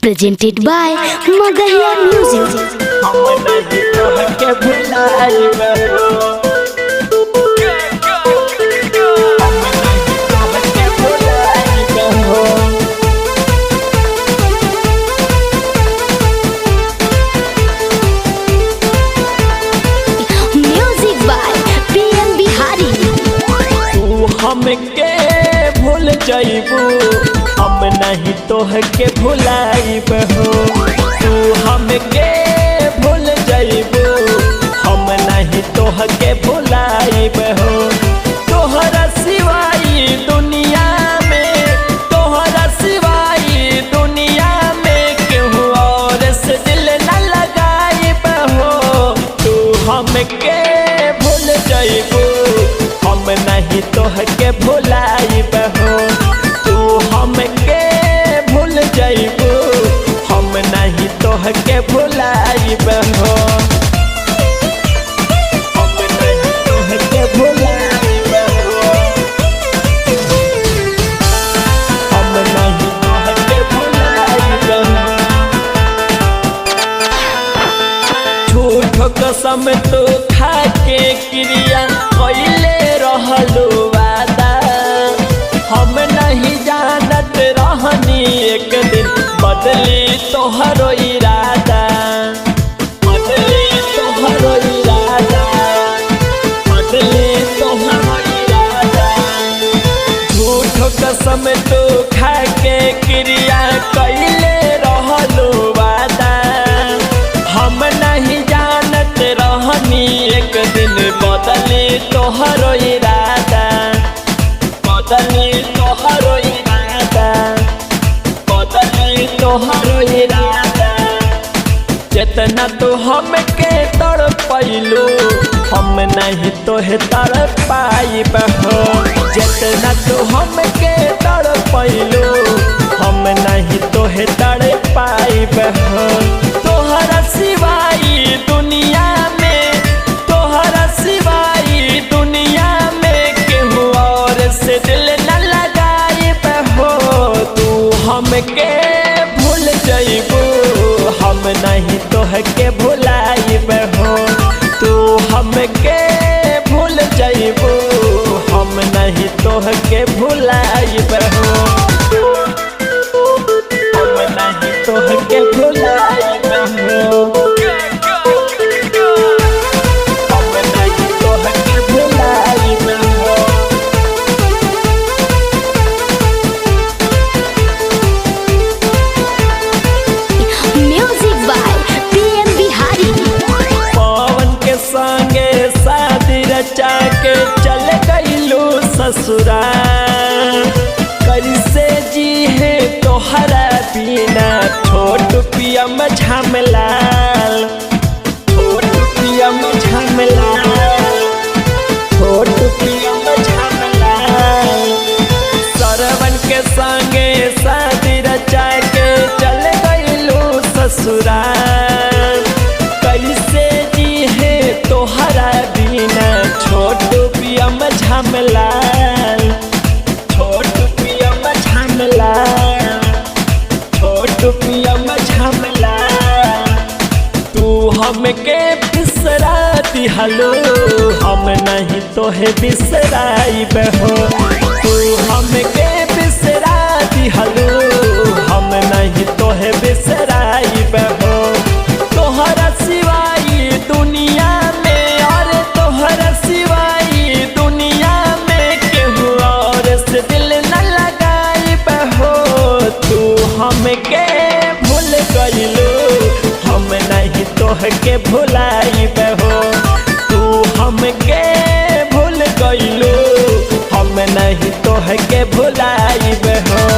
Presented by Magahiya Music. हम नहीं तोहके भुलाइब हो। हम नहीं तोहके भुलाइब हो। Music by PM Bihari. तू हमके भूल जइबू, हम नहीं तोहके भुलाइब हो। तू हमके भूल जइबू, हम नहीं तोहके भुलाइब हो। तोहरा सिवाय दुनिया में, तोहरा सिवाय दुनिया में केहू और से दिल न लगाइब हो। तू हमके भूल जइबू, हम नहीं तोहके भुलाइब हो। तू हमके भूल जइबू, हम नहीं तोहके भुलाइब हो। हम नहीं तोहके भुलाइब हो। हम नहीं तोहके भुलाइब हो। झूठ कसम तो खा के क्रिया कैले रहलू वादा, हम नहीं जानत रहनी एक दिन बदली तोहरो इरादा, बदली तोहरो इरादा, बदली तोहरो इरादा। झूठ कसम तो खा के क्रिया कैले रहलू वादा, हम नहीं जानत रहनी एक दिन बदली तोहरो इरादा, बदली तोहरो इरादा, बदली तोहरो इरादा। जितना तू हमके तड़ पैलू, हम नहीं तोहे तड़ पाइब हो। जितना तू हमके तड़ पैलू, हम नहीं तोहे तड़ पाइब हो। तोहरा सिवाय दुनिया में, तोहरा सिवाय दुनिया में केहू और से दिल न लगाइब हो। तू हमके भूल जइबू, हम नहीं तोहके भुलाइब हो। तू हमके भूल जइबू, हम नहीं तोहके भुलाइब हो। हम नहीं तोहके भुलाइब हो। हम नहीं तोहके भुलाइब हो। Music by PM Bihari. पवन के संगे शादी रचा के चल गईलू ससुराल, कैसे जी है तोहरा बिना छोट पियम झमलाल, छोट पियम झमलाल, छोट पियम झमलाल। सरवन के संगे शादी रचा के चल गईलू ससुराल, कैसे जी है तोहरा बिना छोट पियम झमलाल, छोट पियम झमलाल, छोट पियम झमलाल। तू हमके बिसरा दिहलो, हम नहीं तोहे बिसराइब हो। तू हमके बिसरा दिहलो, हम नहीं तोहे बिसराइब हो। तोहरा सिवाय दुनिया में, और तोहरा सिवाय दुनिया में केहू और से दिल न लगाइब हो। तू हमके भूल गइलू, हम नहीं तोहके भुलाइब हो। तू हमके भूल गइलू, हम नहीं तोहके भुलाइब हो।